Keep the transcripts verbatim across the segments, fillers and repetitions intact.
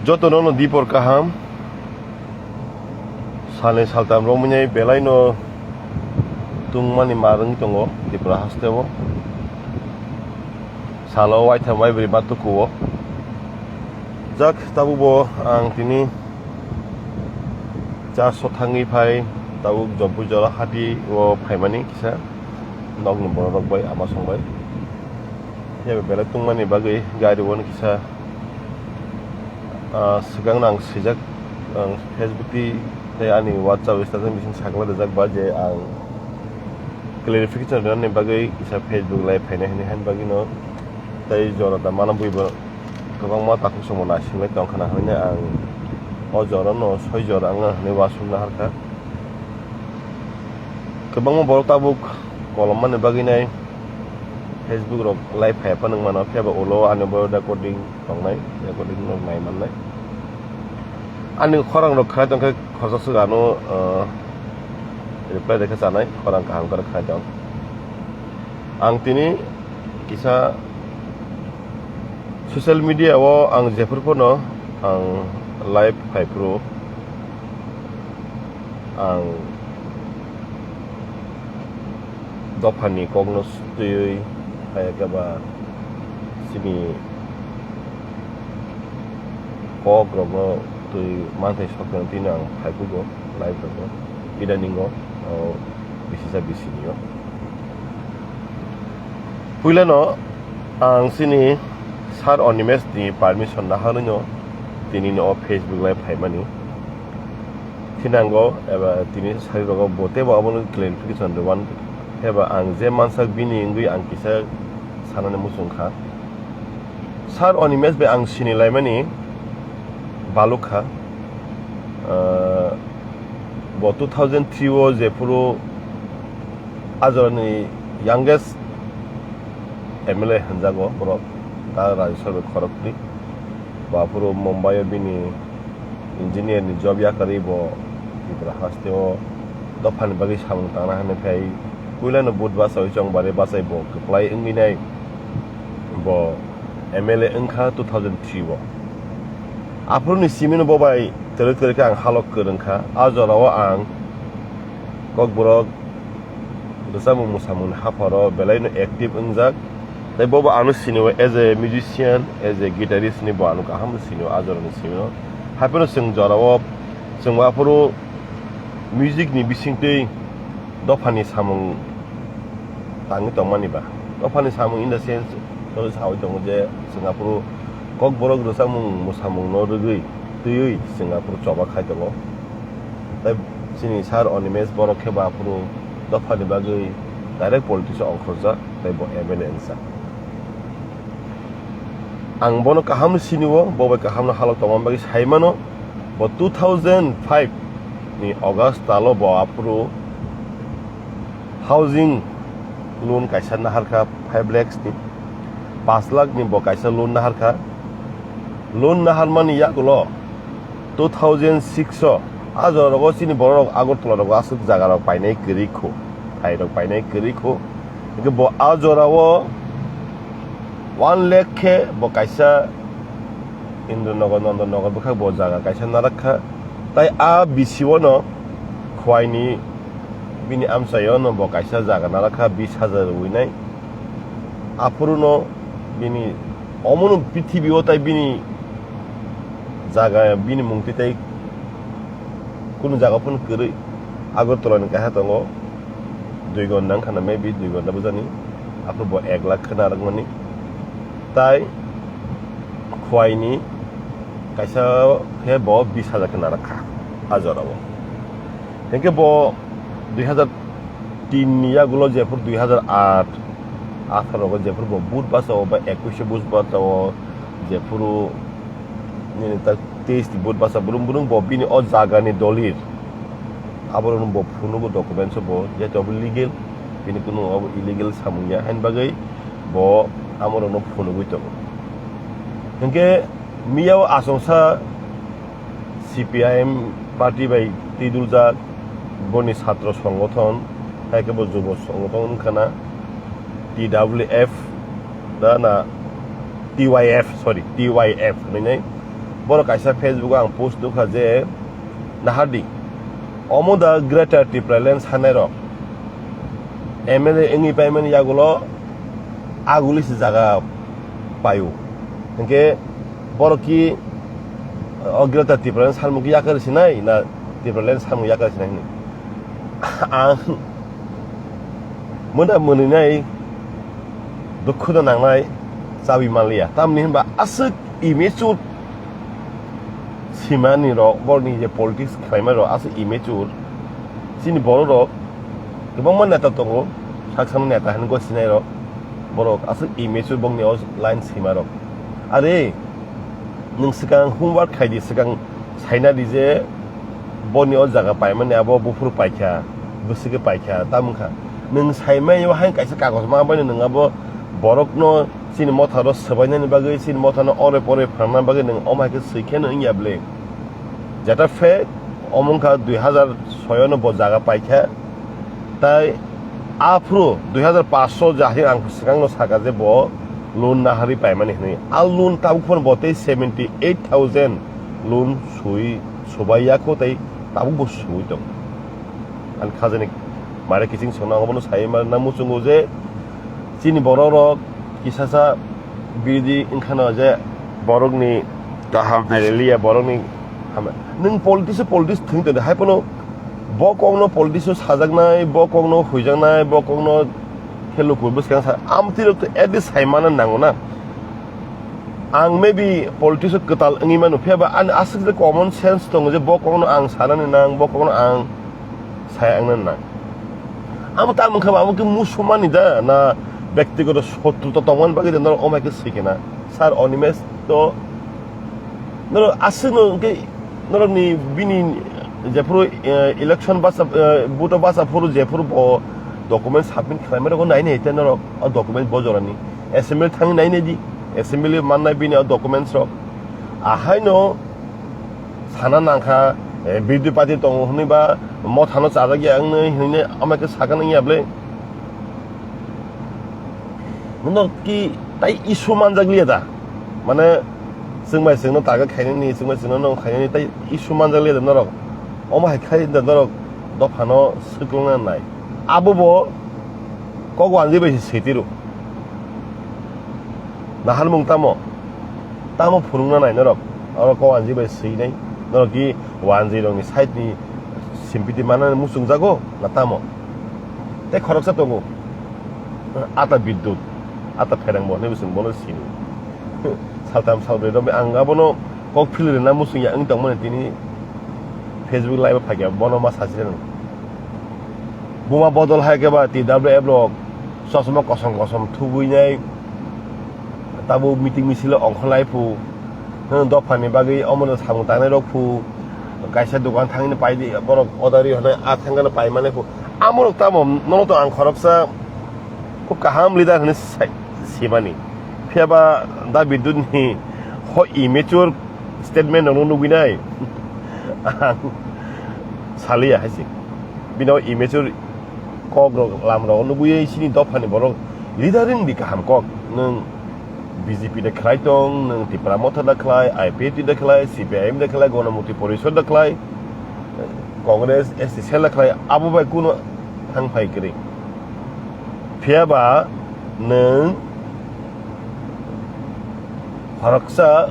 Jotono no dipor kaham. Salni saltam romwi belai no tungmani mar wngwi tongo Tripura hasteo. Salo waitham waibrwi ma tukuo. Jak tabukbo ang tini charso thangwi phai tabuk Jompui jora hati o phaimani kisa nokni borok rok bai ama song bai. Phiya belai tungmani bagwi gari o kisa, ah, swkang no ang swijak, ang Facebook twi tei ani WhatsApp status bising sakla rijak ba je ang clarification rwnani bagwi kisa Facebook live phainai hwnwi haini bagwi no tei jora da mano bwi bo kwbangma takhuk somo naisinglai tong khna hwnwi ang o jora no soi jora wngna hwnwi uansukna harkha. Kwbangma borok tabuk kolom mani bagwi nai Facebook rok live phai phano wng mano, phiya ba ulo ani bo recording tongnai, recording rok nai mannai. Ani khorang rok khnai tongkhe khorsa swk ano, ah, reply rekhe chanai, khorang kaham khe khnai tong. Ang tini kisa social media o ang jephru phano ang live phai phuru ang dophani kokno twiwi, hai khe ba chini kok rokno twi manthai sokjagwi tini ang phai phugo live rokno idaningo, o, bisisa bisini o. Puilano ang chini Sir Animesh ni permission naharwino tini no Facebook live phaimani. Thinango eba tini sari rogo bo tebo abono clarification rwban. Eba ang je mansak bini wngwi ang kisa sanani muchung kha. Sir Animesh bai ang sini laimani baluk kha. Ah, bo two thousand three o jephuru ajorani youngest M L A hwnjago borok, ta Rajya Sabha khoroknwi. Bo aphuru Mumbai o bini engineer ni job yakarwi bo Tripura haste o dophani bagwi samung tangna hwnwi phai puilano vote bachaui chongbari bachai bo kwplai wngwi nai bo M L A wngkha two thousand three o. Aphuruni simino bo bai twrwk twrwk khe ang halok kwrwng kha. A jorao ang Kokborok rwchapmung mwsamungni hapharo belaino active wngjak. Tei bobo ano sinio as a musician, as a guitarist ni bo ano kaham sinio, a jorani simino. Haiphano chwng jorao, chwng aphuru music ni bisingtwi dophani samung tangwi tongmani ba. Dophani samung in the sense, saui tongo je chwng aphuru Kokborok rwchapmung mwsamungno rwgwi twiwi chwng aphuru choba khai tongo. Tei chini Sir Animesh borok khe bo aphuru dophani bagwi direct politics o ongkhorjak tei bo M L A wngjak. Ang bono kaham sinio, bo bai kaham no halok tongma bagwi sai mano. Bo two thousand five ni August talo bo aphuru housing loan kaisa naharkha five lakhs ni, paanch lakh ni bo kaisa loan naharkha. Loan naharmani yagulo two thousand six o a jora rogo chini borok rok Agartala rogo aswk jaga rok painai kwrwi kho, thai rok painai kwrwi kho. Hingke bo a jora o one lakh khe bo kaisa Indranagar, Nandanagar bwkhak bo jaga kaisa narak kha. Tai a bisi o no Khwaini bini amchai o no bo kaisa jaga narak kha, bis hajar rwi nai. Aphuru no bini omono prithibi o tai bini jaga, bini mungtwi tai kunu jaga phano kwrwi. Agartala ni kaisa tongo, dui gonda wngkha na, maybe dui gonda bujani. Aphuru bo ek lakh khe narakmani. Tai Khwaini kaisa khe bo bis hajar khe narak kha a jora o. Hinkhe bo dui hajar tin ni yagulo jephuru dui hajar aat, atharo go jephuru bo vote bachao ba ekwis o vote bachao jephuru nini ta teis ni vote bacha brum brum bo bini o jaga ni dolir aborok no bo phunugo documents o bo jeto obo legal, bini kunu obo illegal samung ya hain bagwi bo amorok no phunugwi tongo. Hinkhe miyao achomsa C P I M party bai twiduljak, boni chhatro songothon, hai khe bo jubo songothon wngkha na, T W F, da na, T Y F, sorry, T Y F hinwi nai. Borok kaisa Facebook o ang post nukha je, nahardi, omo da Greater Tipraland sanai rok M L A wngwi paimani yagulo aguli se jaga paio. Hinkhe borok ki o Greater Tipraland salmung ki yakar sinai na Tipraland salmung yakar sinai hinwi. Ang mwnda mwnwi nai dukhu da nangnai chawi manliya. Tamni hinba aswk immature simani rok, borni je politics khlaima rok aswk immature. Chini borok rok kwbangma neta tongo, sak sakno neta hinwi gosinairok, borok aswk immature bongni o line simarok. Are, nwng swkang homework khaidi, swkang saina di je boni o jaga paimani abo buphuru paikha, bwswkhe paikha, tamo wngkha. Nwng saimai o haino kaisa kagoj ma baino nwng abo borokno chini motharo swbainani bagwi, chini mothano ore pore phrangna bagwi nwng omo hai khe swi kheno wngya bwle. Jeta fact, omo wngkha dui hazar soi ono bo jaga paikha. Tai aphuru dui hazar paanch jahri ang swkangno saka je bo loan naharwi paimani hinwi. A loan tabuk phano bo tei seventy eight thousand loan sui, subai yakho tei tabuk bo sui tong. Ani khajani mare kiching sona obono sai ma na muchungo je chini borok rok kisasa bidi wngkhano je borokni kaham nailaiya, borokni hamya. Nwng politics o politics thwng tongdi, hai phano bo kokno politics o sajaknai, bo kokno huijaknai, bo kokno khe luku bwskang sa, amtwi rok to at least sai mana nango na. Ang maybe politics o kwtal wngwi mano, phiya ba ani aswk je common sense tongo je bo kokno ang sanani nang, bo kokno ang sai ang nang. Amo tamo wngkha ba, amo khe musulmani da, na bektigoto sotruta tongmani bagwi da norok omo hai khe swi khe na? Sir Animesh to norok aswkno hwnkhe norokni bini jephuru, eh, election basa, eh, vote o basa phuru jephuru bo document submit khlaimani rokno nai nai tei norok o document bo jorani assembly thangwi nai nai di, assembly mannai bini o documents rok. Ahaino sana nangkha, eh, birodhi party tongo hwnwi ba mothano chajak ya wngnai hwnwi ama khe sakha nang ya bwle. Nono ki tai issue manjak liya da? Mane, chwng bai chwngno target khainani, chwng bai chwngno nong khainani tai issue manjak liya da norok? Omo hai khai da norok dophano swklwngna nai. Abo bo kok wanjwi bai se swi tiro. Naharmung tamo? Tamo phunukna nai norok? Oro kok wanjwi bai swinai. Norok ki wanjwi rokni side ni simpiti manani muchung jago na tamo? Tei khoroksa tongo. Ata bidyut, ata pherang bo hinwi bo chwng bono sini. Saltham salbrwi rok ang abono kok philirina muchung ya wng tongmani tini Facebook live o phaikha bono ma sachirano. Buma bodol hai khe ba T W F rok chosma kosom kosom thubui nai, tabuk meeting misil o ongkhorlai phu, dophani bagwi omono samung tangnai rok phu, kaisa dokan thangwi paidi borok order ri hwnwi a thangkhe paimani phu. Amorok tamo nono to ang khoroksa khub kaham leader hwnwi sai-, simani. Phiya ba da Bidyut ni ho immature statement rokno nugwi nai. Ang saliya hai se. Bini o immature kok rok, lam rok nugwi sini dophani borok leader wng di kaham kok. Nwng B J P da khlai tong, nwng Tipra Motha da khlai, I P F T da khlai, C P I M da khlai, Gonomuti Porishod da khlai, Congress, S T cell da khlai, abo bai kuno thang phai kwrwi. Phiya ba nwng khoroksa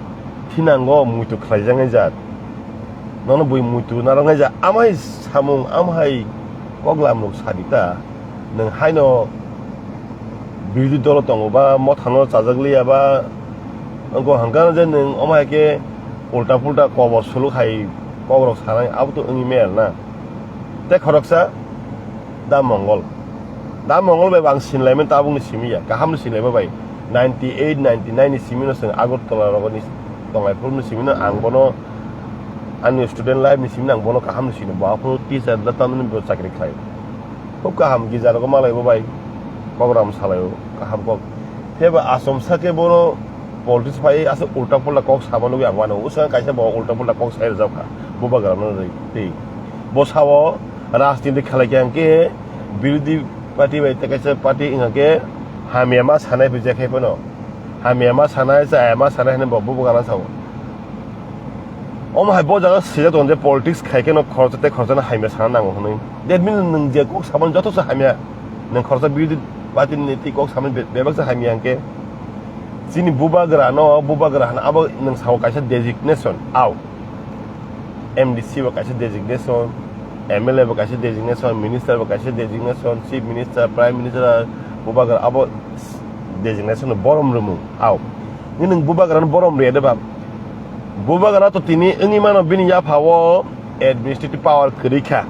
thinango muitu khlaijaknai jat. Nono bui muitu narwknai jat. Amhai samung, amhai koklam rok sadi ta. Nwng haino birodhi dolo tongo ba, mothano chajak liya ba, wngkha hwnkha je nwng omo hai khe ulta pulta kobor suluk hai kok rok sanai, abo to wngwi maya na. Tei khoroksa Da Mongol. Da Mongol bai bo ang sinlaimani tabukni simi ya, kahamni sinlaima bai. Ninety eight, ninety nine ni simi no chwng Agartala rogoni Tongaiphuru ni simi no ang bono ani student life ni simi no ang bono kahamni sini bo, aphuru teacher da tamni bo chakri khlai. Khub kaham gija rogo malai bo bai. Program salai o kaham kok. Phiya ba achomsa khe bono politics phai aswk ulta pulta kok sama nugwi ang mano. Usang kaisa bo ulta pulta kok sai rwjak kha. Bubagra no rwi twi. Bo sao rajniti khalai khe ang khe birodhi party bai tei kaisa party wngkha khe hamya ma sanai bai je khai phano. Hamya ma sanai, chaya ma sanai hinwi bo bubagra sao. Omo hai bo jaga swijak tongo je politics khai khe no khoroksa tei khoroksa no hamya sana nango hwnwi. That means nwng je kok samani joto se hamya. Nwng khoroksa birodhi party ni twi kok samani be-, bebak se hamya hwnkhe. Chini bubagra no, bubagra hwnwi abo nwng sao kaisa designation, ao. M D C bo kaisa designation, M L A bo kaisa designation, minister bo kaisa designation, chief minister, prime minister, bubagra abo designation no borom rwmung, ao. Nwng bubagra no borom rwya de ba? Bubagra to tini wngwi mano bini yapha o administrative power kwrwi kha.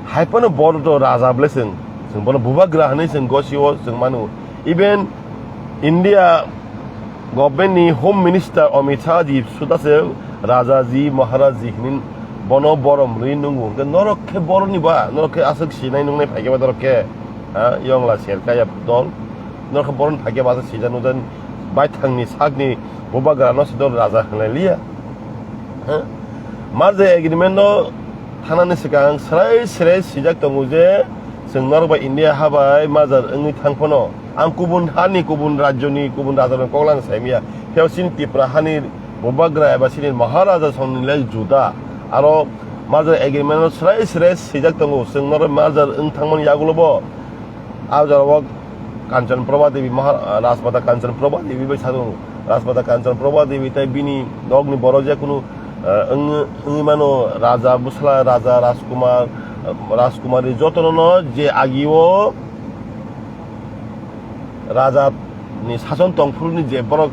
Hai phano bo to raja bwle chwng, chwng bono bubagra hwnwi chwng gosio chwng mano. Even India government ni Home Minister Amit Shah ji suda se raja ji, Maharaj ji hwnwi bono borom rwwi nungo. Hwnkhe norok khe boroni ba, norok khe aswk sinai nungnai phaikhe ba norok khe, ha, yongla serkaya dol. Norok khe boroni phaikhe ba aswk sijak nukjak baithangni sakni bubagra no se dol raja hwnlai liya. Ha? Merger agreement no thanani swkang srai srai swijak tongo je chwng norok bai India ha bai merger wngwi thang phano ang kubun hani, kubun rajyoni, kubun rajani kok lang saimya. Phiya chini Tripura hani bubagra eba chini Maharaja songni le juda. Aro merger agreement no srai srai swijak tongo chwng norok merger wng thangmani yagulo bo. Ah jorao Kanchan Prabha Devi, Mahar-, Rajmata Kanchan Prabha Devi bai sajwk. Rajmata Kanchan Prabha Devi tai bini nokni borok je kunu, eh, wng-, wngwi mano Raja Bwsla, Raja Rajkumar, eh, Rajkumari jotono no je agio Raja ni sason tongphuru ni je borok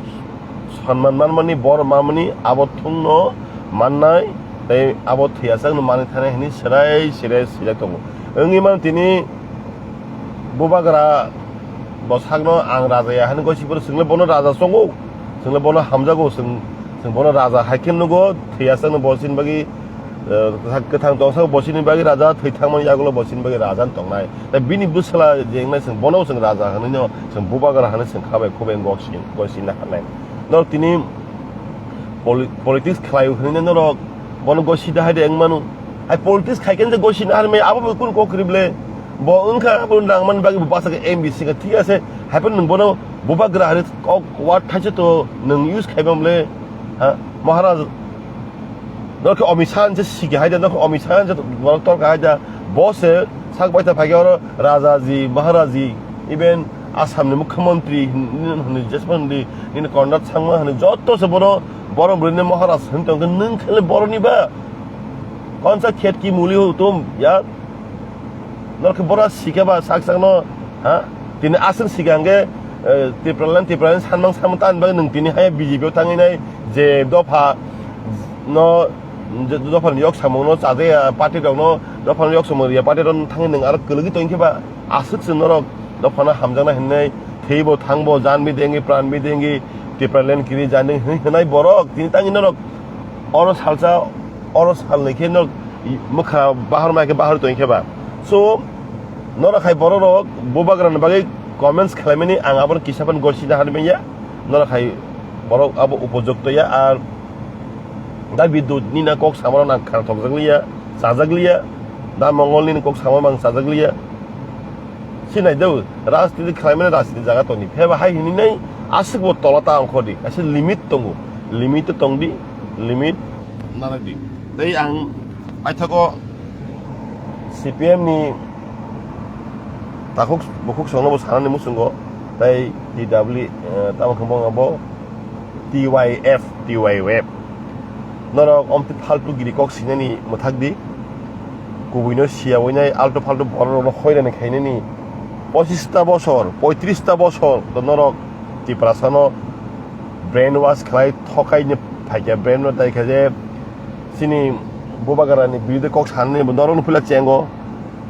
sonman manmani, bor manmani, abo thwngno mannai, tei abo thwiyasakno manwi thanai hwnwi serai serai swijak tongo. Wngwi mano tini bubagra bwsakno ang raja ya hwnwi gosi phuru chwngno bono raja chongo, chwngno bono hamjago, chwng, chwng bono raja hai khe nugo, thwiyasakno bo chini bagwi, eh, kwthang tongsa bo chini bagwi raja, thwi thangmani yagulo bo chini bagwi raja wng tongnai. Tei bini bwsla je wngnai chwng bono chwng raja hwnwi no chwng bubagra hwnwi chwng kha bai khubai gosina, gosina hanai. Norok tini poli-, politics khlai hwnwi norok bono gosida hai de wng manu. Ai politics khai khe je gosina hanmai abo bo kun kok kwrwi ble. Bo wngkha abo nangmani bagwi bo basa khe M B C kha thik ase. Hai phano nwng bono bubagra hwnwi kok word thaisa to nwng use khai bam le. Ha? Maharaj Norok khe Amit Shah se sigi hai da, norok khe Amit Shah se borok torka hai da. Bo se sak bai ta phai khe oro Rajaji, Maharaji, even Assam ni Mukhyamantri hwnwi, hwnwi jesma hwnwi, nini Conrad Sangma hwnwi joto se bono borok bwrwini Maharaj hwnwi tong khe nwng khe le boroni ba? Konsa khet ki muli ho tum ya? Norok khe bora sikha ba sak sakno, ha? Tini aswk sikha hwnkhe, eh, Tipraland, Tipraland sanmang sanmang tani bagwi nwng tini hai B J P o thangwi nai je dopha no, je dophani yok samung no chajakya party rok no, dophani yok samung riya party rok no thangwi nwng aro kwlwgwi tongkhe ba aswk se norok dophano hamjaknai hinwi thwibo thangbo janbi dengwi pranbi dengwi Tipraland kiri jani hinwi hwnai borok tini tangwi norok oro salsa oro salnwi khe norok mwkha bahar mai khe bahar tongkhe ba. So, norok hai borok rok bubagra ni bagwi comments khlaimani ang abono kisa phano gosina hanmanya. Norok hai borok abo upojukto ya, ar da Bidyut ni na kok samano nang khana thokjak liya, chajak liya, da Mongol ni kok samano ang chajak liya. Sinai do, rajniti khlaimani rajniti jaga toni. Pheba hai hini nai aswk bo tola ta ongkhor di. Kaisa limit tongo. Limit tong di, limit nanai di. Tei ang paithago C P M ni takhuk bukhuk songno bo sanani muchungo. Tei T W, eh, tamo khe bo T Y F, T Y F. Norok omtwi faltu giri kok sinani mwthak di. Kubuino siya winai altu faltu borok rokno hoirani khainani. Pochista bosor, poitrista bosor to norok Tiprasano brainwash khlai thokaini phaikya brain no tai khe je chini bubagrani birode kok sanani bo norokno phila chengo.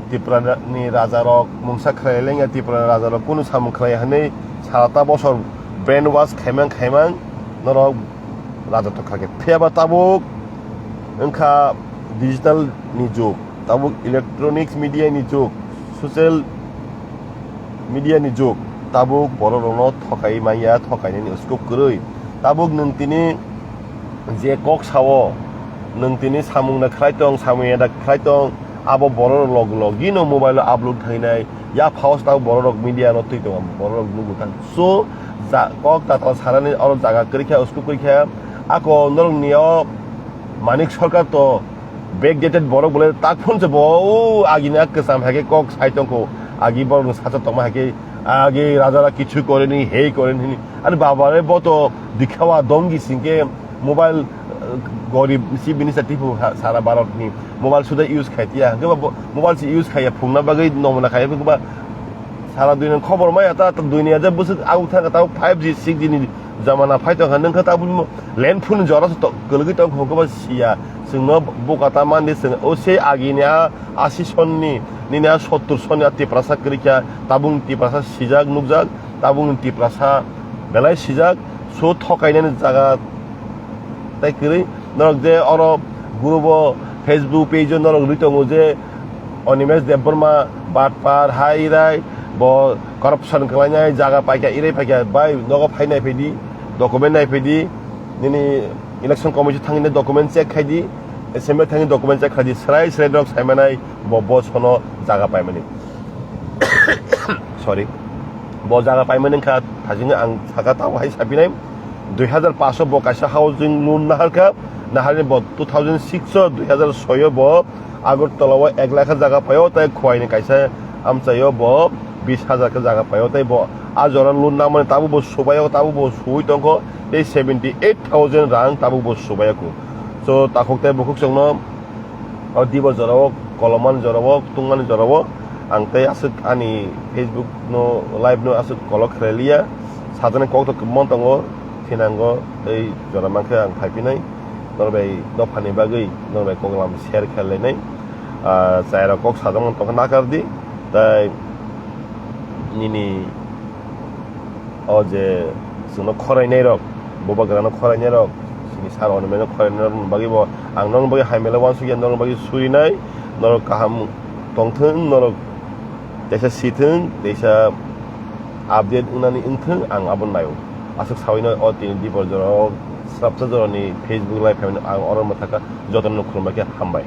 Tripura ni raja rok mungsa khlai lengya, Tripura ni raja rok kunu samung khlai hwnwi sara ta bosor brainwash khaimang khaimang norok raja tongkha khe. Phiya ba tabuk wngkha digital ni jug, tabuk electronics media ni jug, social media ni jug, tabuk borok rokno thokai manya, thokainani scope kwrwi. Tabuk nwng tini je kok sao, nwng tini samung da khlai tong, samung ya da khlai tong, abo borok log logino mobile o upload khainai, ya phao se tabuk borok rok media no twi tongo, borok rok nugo thang. So, ja-, kok tatal sanani oro jaga kwrwi kha, scope kwrwi kha, ako norok ni o Manik Sarkar to backdated borok bole tak phone se bo o agini a kwcham hai khe kok sai tongkho, agi borok ni sacha tongma hai khe agi rajara kichu koreni, hei koreni hini. Ani baba re bo to dikhawa dongi singke mobile, eh, gorib si bini sa tipu ha-, sara Bharat ni mobile suda use khai tiya. Hingke bo mobile si use khaiya phungna bagwi nomna khaiya phungba sara dui nang khobor maya ta, ta dui ni hajar bwswk au thang ta five G, six G ni jamana phai tongkha, nung kha tabuk land phone jora se to-, kwlwgwi tongkha, hwnkhe ba siya. Chwngno buka ta mandi chwng, o se agini a asi sonni, nini a sottur sonni a Tiprasa kwrwikha, tabuk ni Tiprasa sijak nukjak, tabuk ni Tiprasa belai sijak, so thokainani jaga tai kwrwi. Norok je oro group o, Facebook page o norok rwi tongo je Animesh Debbarma, Batpar, Hai Irai, bo corruption khlainai, jaga paikha, irai paikha, bai, nogo phai nai phaidi, document nai phaidi, nini election commission thangwi document check khaidi, assembly thangwi document check khaidi, srai srai norok saimanai, bo, bo sono jaga paimani. Sorry. Bo jaga paimani wngkha, thajingno ang saka tabo hai sapinai, dui hazar paanch o bo kaisa housing loan naharkha, naharni bo two thousand six o, dui hazar soi o bo Agartala o ek lakh jaga paio, tai Khowai ni kaisa amchaio bo bis hajar khe jaga paio, tai bo a jora loan namani tabuk bo subaio, tabuk bo suwi tongkho, tei seventy eight thousand rang tabuk bo subaio kho. So takhuk tai bukhuk chwngno o dibo jorao, kolomani jorao, tungmani jorao ang tei aswk ani Facebook no live no aswk kolok khlai liya, sajani kok to kwbangma tongo, thinango tei jora mankhe ang phaiphinai. Norok bai dophani bagwi norok bai koklam share khe lainai. Ah, chayarok kok sajak man tongkha nakar di. Tai nini o je chwngno khorainai rok, bubagrano khorainai rok, chini sar Animesh no khorainai rok bagwi bo ang norok bagwi hamya le uansukya, norok bagwi surinai, norok kaham tongthwng, norok teisa sithwng, teisa update wngnani wngthwng, ang abo naio. Aswk saui no o tini dibor jora o, srapsa jora ni Facebook live khaimani ang oro mwthaka jotono khulumbai khe hambai.